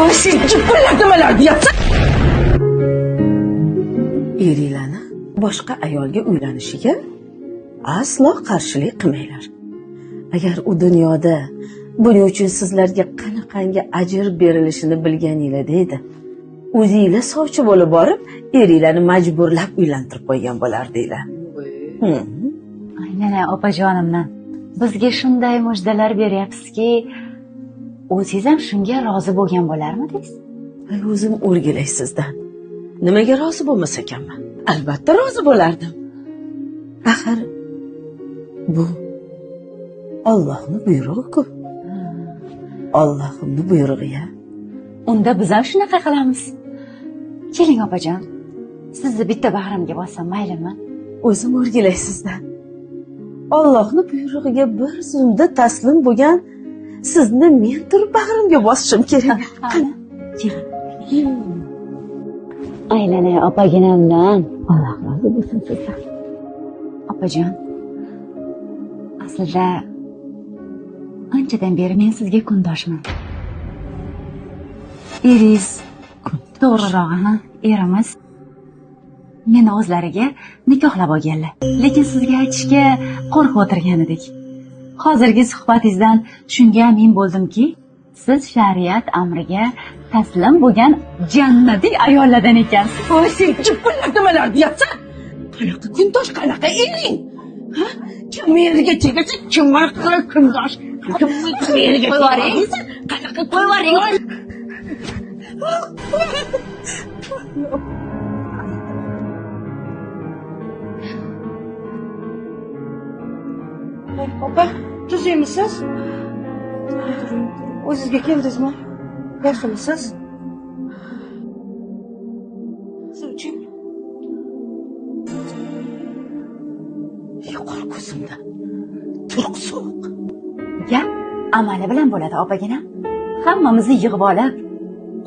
Voy, sen jippillab nimalar deyapsan? Eringlarni boshqa ayolga uylanishiga aslo qarshilik qilmanglar. Agar u dunyoda buning uchun sizlarga qanaqangi ajr berilishini bilganinglarda edi, o'zinglar sovchi bo'lib borib, eringlarni majburlab uylantirib qo'ygan bo'lardinglar. Aynan opajonimdan bizga shunday mujdalar beryapsizki, o'zingiz ham shunga rozi bo'lgan bo'larmidingiz? Ay, o'zim o'rgilay sizdan. Nimaga rozi bo'lmas ekanman? Albatta rozi bo'lardim. Axir bu Allohning buyrug'i-ku. Allohning buyrug'i-ya. Unda biz ham shunaqa qilamiz. Keling opajon, sizni bitta bag'rimga bossam maylimi? O'zim o'rgilay sizdan. Allohning buyrug'iga bir zumda taslim bo'lgan sizni men turib bag'rimga bosishim kerak. Qani, keling. Aylanay opaginamdan. Alloh rozi bo'lsin sizdan. Opajon, aslida anchadan beri men sizga kundoshman. Eringiz, to'g'rirog'i, ha, erimiz meni o'zlariga nikohlab olganlar. Lekin sizga aytishga qo'rqib o'tirgan edik. Hozirgi suhbatingizdan shunga amin bo'ldimki, siz shariat amriga taslim bo'lgan jannatiy ayollardan ekansiz. Voy, sen jippillab nimalar deyapsan? Qanaqa kundosh, qanaqa ering? Ha? Kim eriga tegasa, kim kundosh? Kim eriga tegasa, qanaqa qo'yvoring? Opa, tuzukmisiz? O'zizga keldingizmi? Yaxshimisiz? Suv iching. Yo'qol ko'zimdan. Turq sovuq. Gap amali bilan bo'ladi, opaginam. Hammamizni yig'ib olib,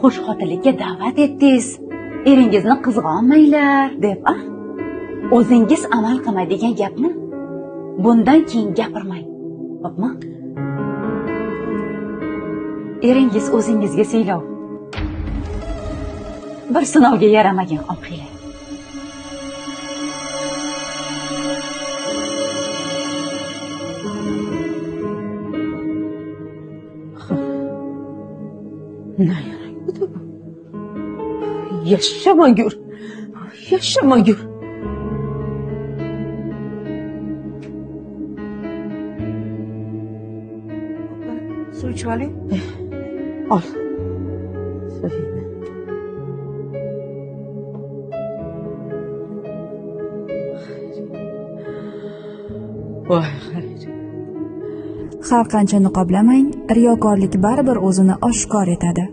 qo'shxotinlikka da'vat etdingiz. Eringizni qizg'onmanglar deb, a? O'zingiz amal qilmaydigan gapni bundan keyin gapirmang. Xo'pmi? Eringiz o'zingizga siylov. Bir sinovga yaramagan oqila. Yashamagur. Yashamagur. Suv ichib oling. Ol. Suvingni. Voy, xayr. Har qancha niqoblamang, riyokorlik baribir o'zini oshkor etadi.